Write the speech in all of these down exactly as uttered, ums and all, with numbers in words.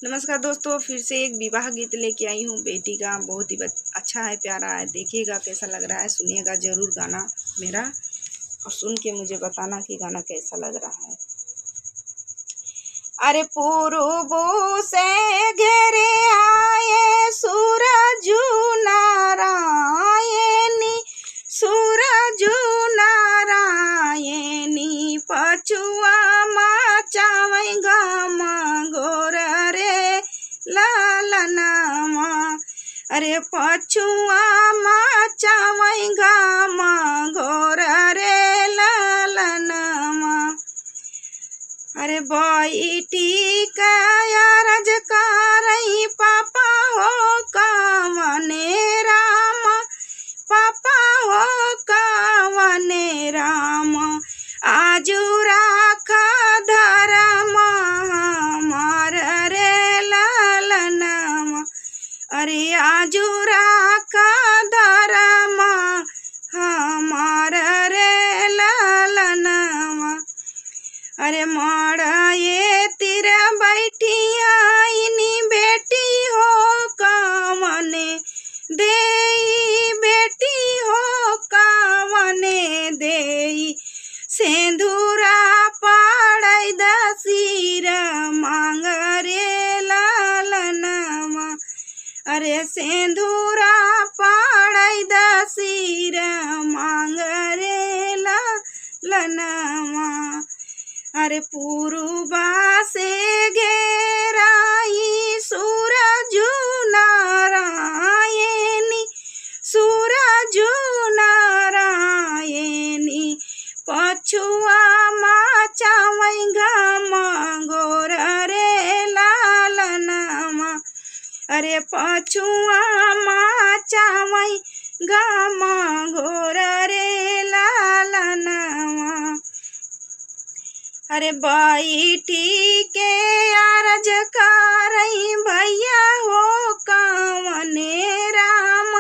नमस्कार दोस्तों, फिर से एक विवाह गीत लेके आई हूँ बेटी का। बहुत ही बच-, अच्छा है, प्यारा है। देखिएगा कैसा लग रहा है, सुनिएगा जरूर गाना मेरा और सुन के मुझे बताना कि गाना कैसा लग रहा है। अरे पूरुबो से घेरे आए सूरजु नारायणी, सूरजु नारायणी, पछुआ मचावै घाम घोर रे ललनमा। अरे पछुआ मचावै घाम घोर रे ललनमा। अरे बैठी के अरज करै पापा हो कवने राम, पापा हो कवने राम, आजु राख धरम हमार रे ललनमा। अरे आजु राख धरम हमार रे ललनमा। अरे मड़ाए तिर बैठी आइनी बेटी हो कवने देई, बेटी हो कवने देई, सेंधुरा पड़ै द सिर मांग रे ललनमा। अरे सेंधुरा पड़ै द सिर मांग रे ललनमा। अरे पूरुबा से घेराई सूरजु नारायणी, सूरजु नारायणी, पछुआ मचावै घाम घोर रे ललनमा। अरे पछुआ मचावै घाम घोर रे ललनमा। अरे बैठी के अरज करै भैया हो कवने राम,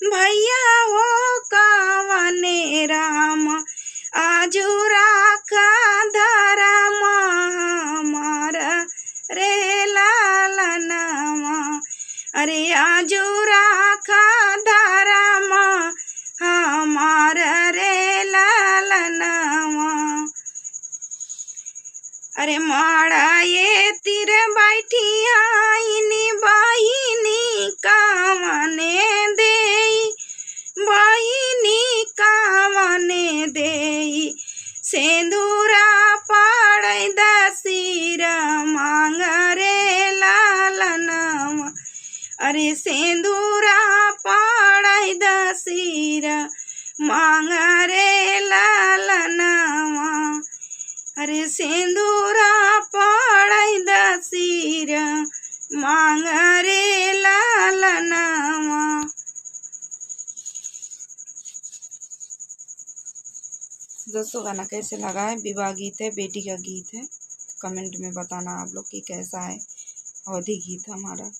भैया हो कवने राम, आजु राख धरम हमार रे ललनमा। अरे आजु राख धरम हमार रे ललनमा। अरे मड़ाए तिर बैठी आइनी बहिनी कवने देई, बहिनी कवने देई, सेंधुरा पड़ै द सिर मांग रे ललनमा। अरे सेंधुरा पड़ै द सिर मांग रे ललनमा। अरे सेंधुरा पड़ै द सिर मांग रे ललनमा। दोस्तों, गाना कैसे लगा है? विवाह गीत है, बेटी का गीत है। कमेंट में बताना आप लोग कि कैसा है, अवधी गीत हमारा।